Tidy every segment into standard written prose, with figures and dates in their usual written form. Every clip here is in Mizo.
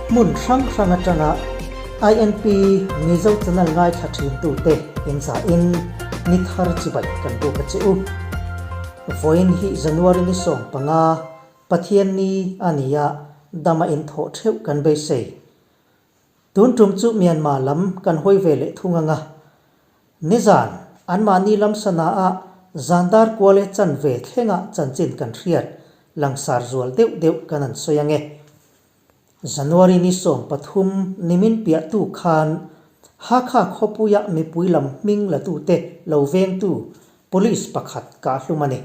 Hmun hrang hrang atanga INP Mizo channel ngaithla thintute inzahin ni thar chibai kan buk a che u. Vawiin hi January ni 15, Pathianni a ni a, dama inthawh theuh kan beisei. Tun tum chu Myanmar lam kan hawi ve leh thung ang a. Nizan, anmahni lam sana a zandar kual e chan ve thlenga chanchin kan hriat langsar zual deuh deuh kan an sawi ang e. January ni 13 nimin piahtu khan Hakha khawpuia mipui lam hming latute lo vengtu Police pakhat kah hlum a ni.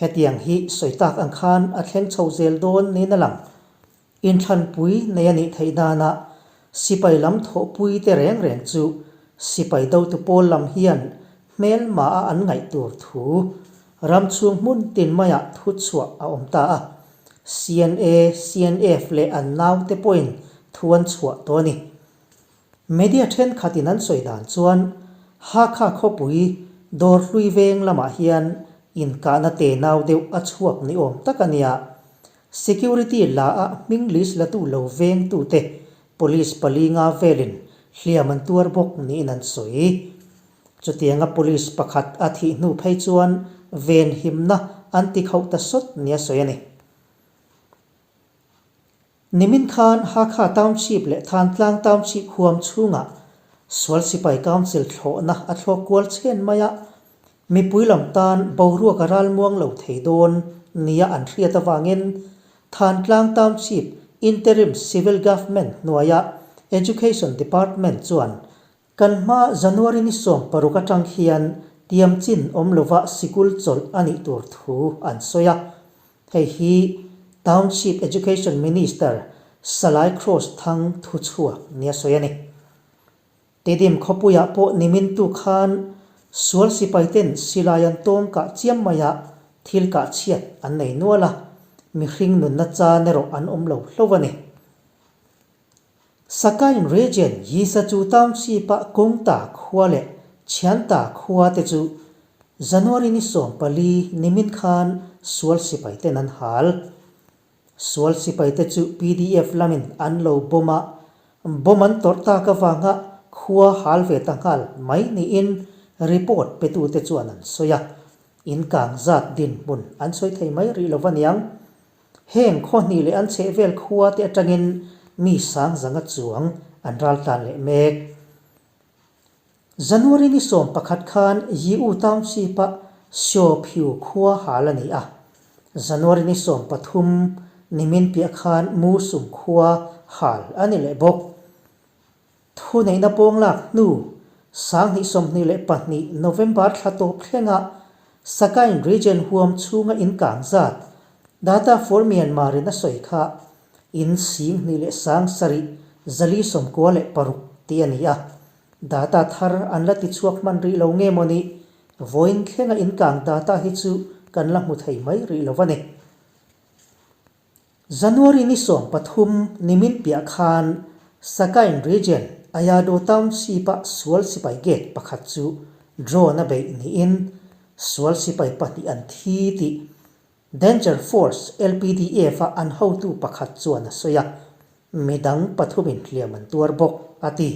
Hetiang hi sawi tak ang khan a thleng chho zel dawn niin a lang. Inthlanpui nei a nih theih danah sipai lam thawhpui te reng reng chu sipai dotu pawl lam hian hmelma a an ngaih tur thu ram chhung hmun tin maiah thu chhuah a awm ta a. CNA, CNF leh an naute pawhin thu an chhuah tawh a ni. Media thenkhatin an sawi dan chuan Hakha khawpui dawr hlui veng lamah hian inkahna te nau deuh a chhuak ni awm tak a nia. Security la a hming list la tu lo vengtute police pali nga velin hliam an tuar bawk niin an sawi. Chutianga police pakhat a thih hnu phei chuan venhimna an ti khauh ta sawt nia sawi a ni. Nimin khan Hakha Township leh Thantlang Township huam chhungah Sual Sipai Council thlawhna a thlawk kual chhen mai a, mipui lam tan boruak a ralmuang lo thei dawn nia an hriat avangin Thantlang Township Interim Civil Government hnuaia Education Department chuan Kan hma January ni 16 atang hian tiam chin awm lova sikul chawlh a nih tur thu an sawi a. Hei hi Township Education Minister Salai Cross Thang thu chhuak nia sawi a ni. Tedim khawpuiah pawh nimin tu khan sual sipaiten silai an tawng kah chiam maia thil kah chhiat an nei nual a, mihring nunna chan erawh an awm lo hlo a ni. Sakain Region Yisachu Township-a Kawngta khua leh Chhianta khua te chu January ni 14 nimin khan sual sipai ten an hal. Sual sipai te chu PDF lamin an lo bomb a, bomb an tawrh tak avanga khua hal ve ta nghal mai niin report petute chuan an sawi a. In kang zat dinhmun an sawi thei mai rih lo va niang. Heng khaw hnih leh an chheh vel khua te atangin mi sang zanga chuang an ral tlan leh mek. January ni 11 khan Yiu Township-a Xiaophiu khua hal a ni a. January ni 13 nimin piah khan Mu Sum khua hal a ni leh bawk. Thuneihna pawng lak hnu 2022 November thla tawp thlenga Sakain Region huam chhunga in kang zat Data for Myanmar in a sawi kha in 27,496 tih a ni a. Data thar an la tichhuak hman rih lo nge maw ni? Vawiin thlenga in kang data hi chu kan la hmu thei mai rih lo a ni. January ni 13 nimin piah khan Sakain Region Ayado Township-a sual sipai gate pakhat chu drone a beih niin sual sipai pahnih an thi tih Danger Force LPDF-a an hotu pakhat chuan a sawi a, midang pathumin hliam an tuar bawk, a ti.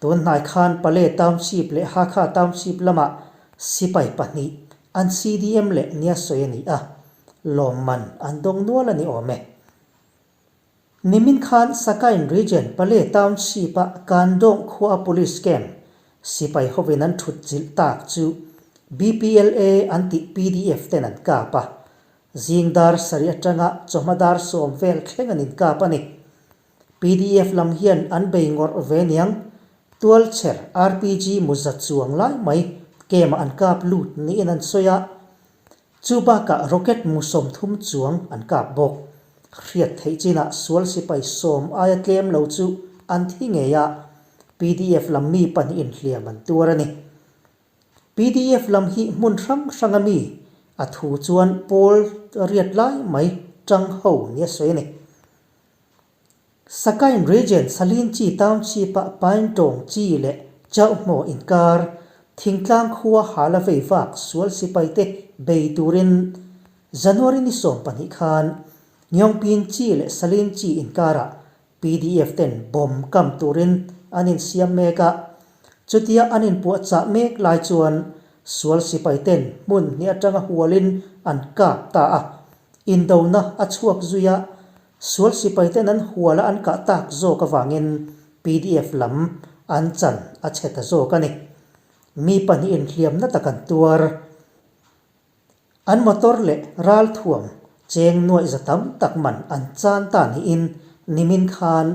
Tun hnai khan Pale Township leh Hakha Township lamah sipai pahnih an CDM leh nia sawi a ni a, lawmman an dawng nual a ni awm e. Nimin khan Sakain Region Pale Township-a Kandawng khua Police Camp sipai hovin an thut chilh tak chu BPLA an tih PDF ten an kap a, zing dar sarih atanga chawhma dar 10 vel thleng an inkap a ni. PDF lam hian an bei ngawrh ve niang, tualchher RPG muza chuang lai mai camp-ah an kap lut niin an sawi a, chu bakah rocket mu 30 chuang an kap bawk. Hriat theih chinah sual sipai 10 aia tlem lo chu an thi ngei a, PDF lam mi pahnihin hliam an tuar a ni. PDF lam hi hmun hrang hranga mi a thu chuan pawl riat lai mai tang ho nia sawi a ni. Sakain Region Salinchi Township-a Paintawng chi leh Chauhmaw inkar thingtlang khua hala vei vak sual sipaite bei turin January ni 12 khan. Ngyongpin Chi leh Salin Chi inkarah pdf ten bomb kam turin an insiam mek a, chutia an inpuahchah mek lai chuan sual sipai ten hmun hnih atanga hualin an kap ta a, indona a chhuak zui a, sual sipai ten an huala an kah tak zawk avangin pdf lam an chan a chhe ta zawk a ni. Mi pahnihin hliamna tak an tuar. An motor leh ralthuam cheng nuaih za tam tak man an chan ta niin nimin khan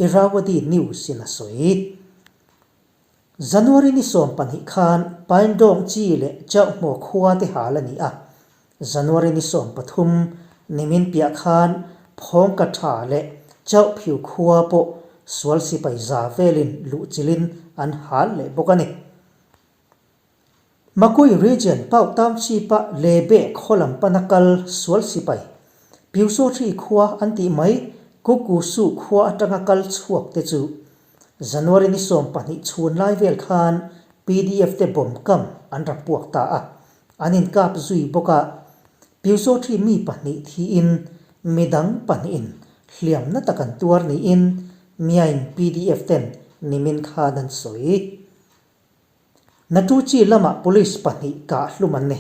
Irrawaddy News in a sawi. January ni 12 khan Paindawng chi leh Chauhmaw khua te hal a ni a, January ni 13 nimin piah khan Phawngka tha leh Chauhphiu khua pawh sual sipai za velin luhchilhin an hal leh bawk a ni. Makui Region Pau Township-a Lebe khaw lam pana kal sual sipai, Pyusawhri khua an tih mai Kukusu khua atanga kal chhuak te chu January ni 12 chhun lai vel khan pdf te bomb kam an rap puak ta a, an inkap zui bawk a. Pyusawhri mi pahnih thiin midang pahnihin hliamna tak an tuar niin Myaing pdf ten nimin khan an sawi. Natuchi lamah police pahnih kah hlum an ni.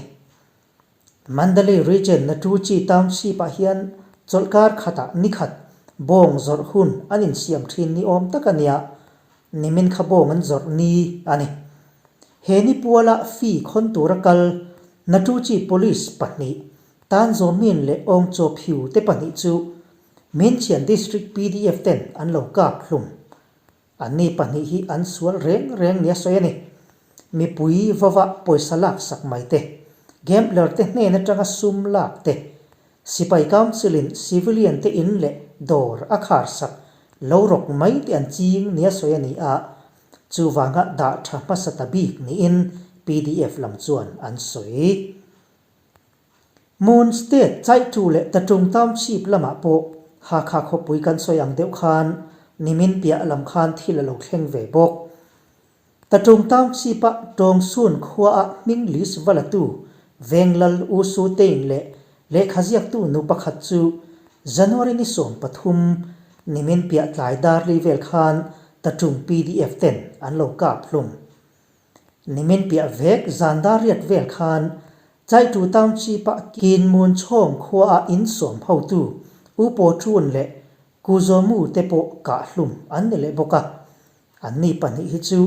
Mandalay Region Natuchi Township-ah hian chawlhkar khatah nikhat bawng zawrh hun an insiam thin ni awm tak a nia, nimin kha bawng an zawrh ni a ni. He ni puala fee khawn tura kal Natuchi police pahnih Tan Zaw Min leh Aung Chaw Phyu te pahnih chu Minchian District pdf ten an lo kap hlum. Anni pahnih hi an sual reng reng nia sawi a ni. Mipui vava pawisa lak sak mai te, gambler te hnen atanga sum lak te, sipai council in civilian te in leh dawr a khar sak lo rawk mai te an ching nia sawi a ni a, chuvanga dah tha hmasa ta bik niin pdf lam chuan an sawi. Mon State Chaitu leh Tatung Township lamah pawh Hakha khawpui kan sawi ang deuh khan nimin piah lam khan thil a lo thleng ve bawk. Tatung Township-a Tawngsun khuaah hming list va latu Venglal U Su Tein leh lehkha ziaktu nu pakhat chu January ni 13 nimin piah tlai darli vel khan Tatung pdf ten an lo kap hlum. Nimin piah vek zan dar riat vel khan Chaitu Township-a Kinmun Chhawng khuaah insawm hotu U Paw Chun leh Ku Zaw Mu te pawh kah hlum an ni leh bawk a. Anni pahnih hi chu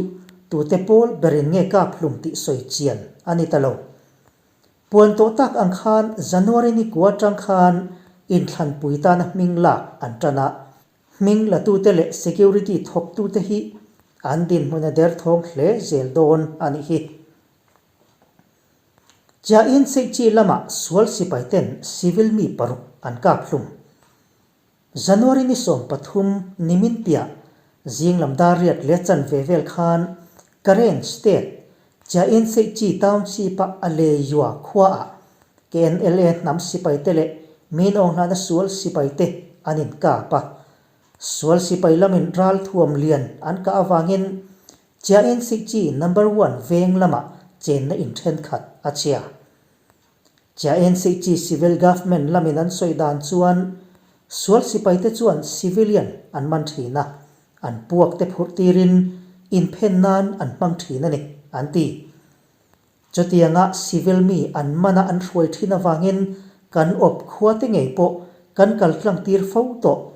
tute pawl berin nge kap hlum tih sawi chian a ni ta lo. Puan tawh tak ang khan January ni kua atang khan inthlanpui tana hming lak an tan a, Hming latute leh security thawktute hi an dinhmun a derthawng hle zel dawn a nih hi. Chiahin Seichi lamah sual sipai ten civil mi paruk an kap hlum. January ni 13 nimin piah zing lam dar riat leh chanve vel khan Karen State Chiahin Seichi Township-a Aleyua khuaah KNLA hnam sipaite leh min awnghlana sual sipaite an inkap a. Sual sipai lamin ralthuam lian an kah avangin Chiain Sihchi Number One veng lamah chenna in thenkhat a chhia. Chiain Sihchi Civil Government lamin an sawi dan chuan sual sipaite chuan civilian an man thin a, an puak te phurh tirin inphen nan an hmang thin a ni, an ti. Chutianga civil mi an mana an hruai thin avangin kan awp khua te ngei pawh kan kal tlang tir fo tawh.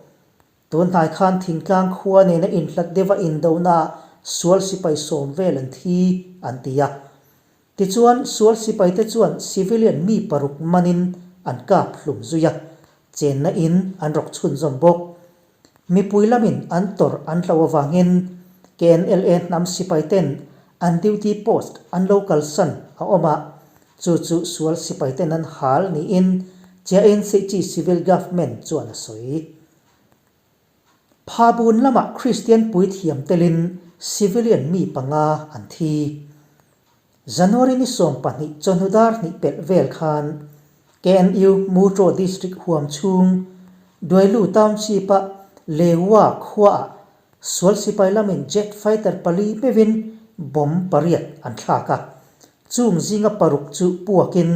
Tun hnai khan thingtlang khua nena inhlat deuha indonaah sual sipai sawm vel an thi an ti a. Tichuan sual sipaite chuan civilian mi paruk manin an kap hlum zui a, chenna in an rawk chhunzawm bawk. Mipui lamin an tawrh an hloh avangin KNLA hnam sipai ten an duty post an lo kalsan a awm a, chu chu sual sipai ten an hal niin Chiain Seichi Civil Government chuan a sawi. Phabun lamah Kristian puithiam telin civilian mi panga an thi. January ni 12 chawhnu dar hnih pelh vel khan KNU Mutraw District huam chhung Duailu Township-a Lewa khuaah sual sipai lamin jet fighter pali meuhin bomb pariat an thlak a. Chung zinga paruk chu puakin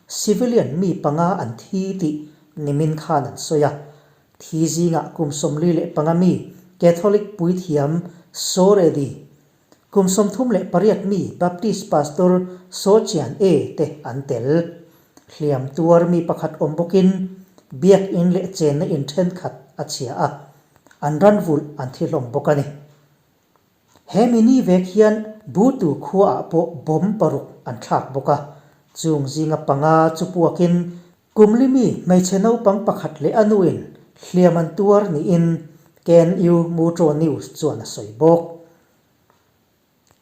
civilian mi panga an thi tih nimin khan an sawi a. Thi zingah kum 45 mi Catholic puithiam Saw Redi, kum 38 mi Baptist Pastor Saw Chian E te an tel. Hliam tuar mi pakhat awm bawkin biakinn leh chenna in thenkhat a chhia a, an ran vulh an thi hlawm bawk a ni. He mi ni vek hian Butu khuaah pawh bomb paruk an thlak bawk a, chung zinga panga chu puakin Kumli mi hmeichhe naupang pakhat leh a nuin hliam an tuar niin KNU Mutraw News chuan a sawi bawk.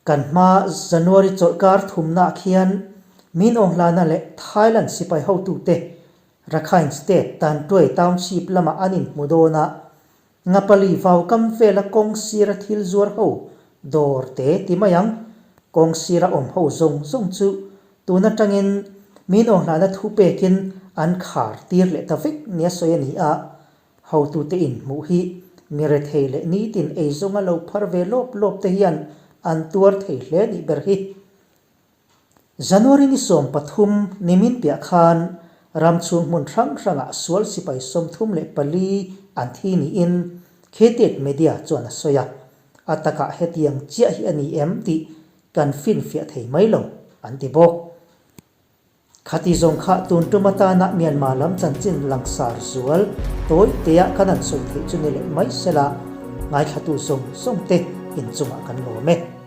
Kan hma January chawlhkar thumnaah khian Min Aung Hlana leh Thailand sipai hotute Rakhine State Tantuai Township lamah an inhmu dawn a, Ngapali vau kam vela kawng sira thil zuar ho dawr te ti mai ang. Kawng sira awm ho zawng zawng chu tun atangin min awnghlana thu pekin an khar tir leh ta vek nia sawi a ni a. Hotute inhmuh hi mi rethei leh nitin eizawnga lo phar ve lawp lawp te hian an tuar thei hle nih ber hi. January ni 13 nimin piah khan ram chhung hmun hrang hrangah sual sipai 34 an thi niin Khetiat Media chuan a sawi a, a takah hetiang chiah hi a ni em tih kan finfiah thei mai lo an ti bawk. Khati zawng kha tun tum atana Myanmar lam chanchin langsar zual tawi tea kan han sawi theih chu ni leh mai sela, ngaithlatu zawng zawng te inchungah kan lawm e.